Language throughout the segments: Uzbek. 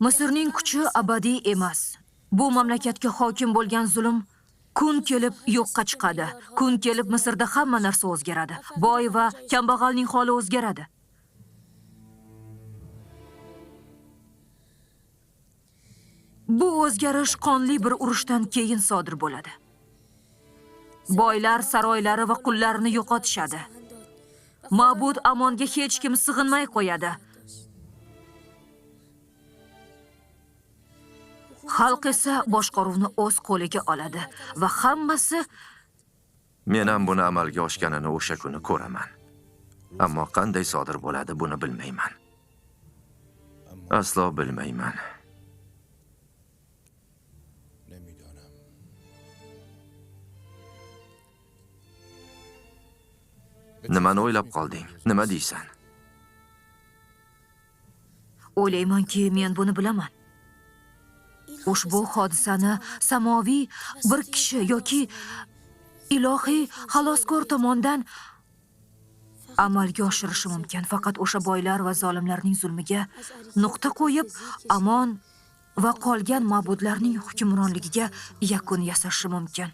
Misrning kuchi abadiy emas. Bu mamlakatga hokim bo'lgan zulm kun kelib yo'qqa chiqadi. Kun kelib Misrda hamma narsa o'zgaradi. Boy va kambag'alning holi o'zgaradi. Bu o'zgarish qonli bir urushdan keyin sodir bo'ladi. Boylar saroylari va qullarini yo'qotishadi. Ma'bud Amonga hech kim sig'inmay qo'yadi. Xalq esa boshqaruvni o'z qo'liga oladi va hammasi... Men ham buni amalga oshganini o'sha kuni ko'raman. Ammo qanday sodir bo'ladi buni bilmayman. Aslo bilmayman. Nimani o'ylab qolding? Nima deysan? O'ylaymanki, men buni bilaman. Ushbu hodisani samoviy bir kishi yoki ilohiy xaloskor tomonidan amalga oshirishi mumkin. Faqat o'sha boylar va zolimlarning zulmiga nuqta qo'yib, Amon va qolgan ma'budlarning hukmronligiga yakun yasashi mumkin.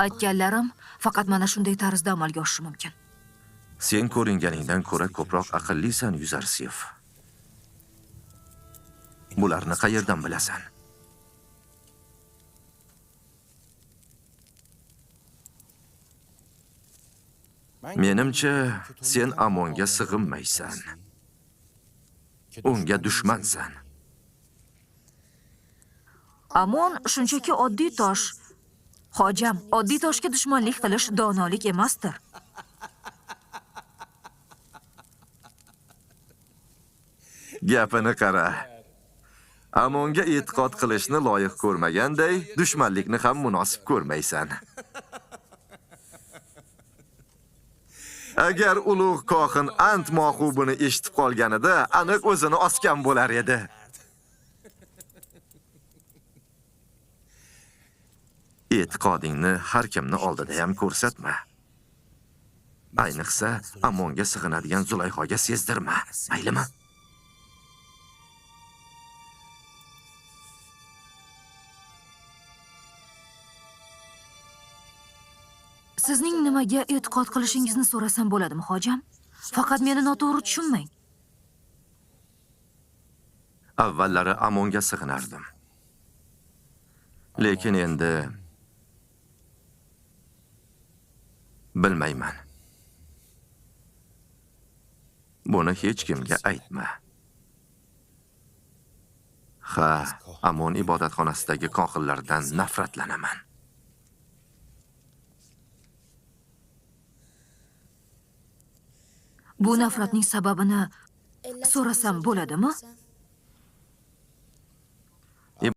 Aytganlarim faqat mana shunday tarzda amalga oshishi mumkin. Sen ko'ringaningdan ko'ra ko'proq aqllisan, Yuzarsif. Bularni qayerdan bilasan? Menimcha, sen Amonga sig'inmaysan. Unga dushmansan. Amon shunchaki oddiy tosh. Hojam, oddiy toshga dushmanlik qilish donolik emasdir. Gapini qara. Amonga e'tiqod qilishni loyiq ko'rmaganday, dushmanlikni ham munosib ko'rmaysan. Agar ulug' kohin Ant Mohu buni eshitib qolganida, aniq o'zini osgan bo'lar edi. E'tiqodingni har kimni oldida ham ko'rsatma. Ayniqsa, Amonga sig'inadigan Zulayhoga sezdirma, maylimi? Sizning nimaga e'tiqod qilishingizni so'rasam bo'ladimi, hojam? Faqat meni noto'g'ri tushunmang. Avvallari Amonga sig'inardim. Lekin endi bilmayman. Buni hech kimga aytma. Ha, Amon ibodatxonasidagi kohinlardan nafratlanaman. Bu nafratning sababini so'rasam bo'ladimi?